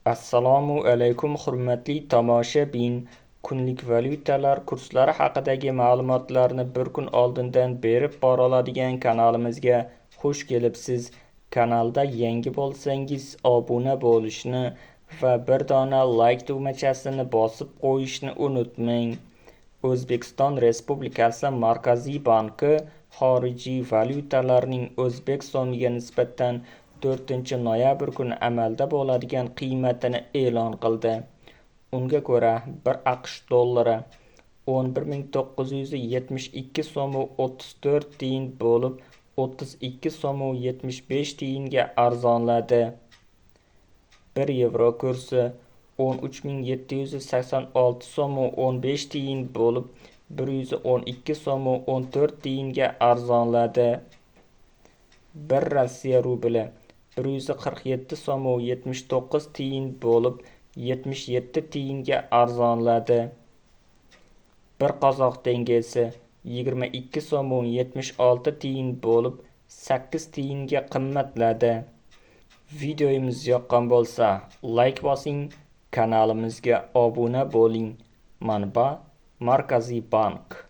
Assalomu alaykum, hurmatli tomoshabin. Kunlik valyutalar kurslari haqidagi ma'lumotlarni bir kun oldindan berib boroladigan kanalimizga xush kelibsiz. Kanalda yangi bo'lsangiz, obuna bo'lishni va bir dona like tugmachasini bosib qo'yishni unutmang. O'zbekiston Respublikasi Markaziy banki xorijiy valyutalarning o'zbek so'miga nisbatan 4 noyabr kuni amalda bo'ladigan qiymatini e'lon qildi. Unga ko'ra, 1 AQSh dollari 11 972 so'm 34 tiyin bo'lib, 32 so'm 75 tiyinga arzonladi. 1 yevro kursi 13 786 so'm 15 tiyin bo'lib, 112 so'm 14 tiyinga arzonladi. 1 Rossiya rubli 147 so'm 79 tiyin bo'lib, 77 tiyinga arzonladi. 1 qozoq tengesi 22 so'm 76 tiyin bo'lib, 8 tiyinga qimmatladi. Videomiz yoqqan bo'lsa, like bosing, kanalimizga obuna bo'ling. Manba: Markaziy bank.